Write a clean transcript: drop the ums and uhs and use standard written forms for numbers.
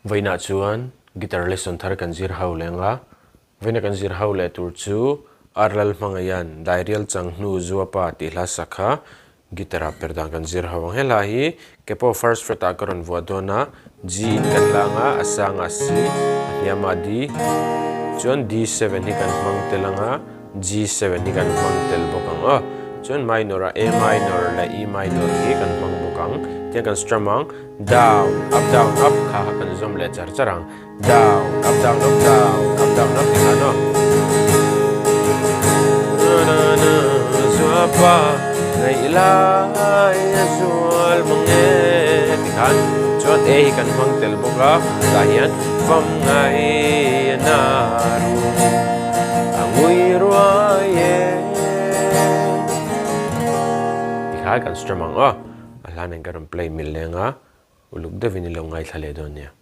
Vawiinah chuan guitar lesson thar kan zir ho leh ang a, vawiina kan zir ho leh tur chu Ar Lalhmangaian Dairial Chang Hnu Zuapa tih hla sak kha guitar ah per dan kan zir ho ang. He hla hi ke pawh first fret ah ka rawn vuah dawn a, G in kan hlang a, a sangah C, a hniamah D, chuan D7 hi kan hmang tel ang a, G7 hi kan hmang tel bawk ang aw. Chuan minor ah A minor leh E minor hi kan hmang bawk ang. Tiang kan strum ang, down, up down up kha kha kan zawm leh char char ang. Down, up down up down, up down up ti khan aw. Na na na zuapa ngaih lai a zual mang e ti khan. Chuan A hi kan hmang tel bawk a, tah hian fam ngai a na rum. A ngui ruai e. Ti kha kan strum ang aw. A hla nen ka rawn play mil leng a, uluk deuhin i lo ngaithla leh dawn nia.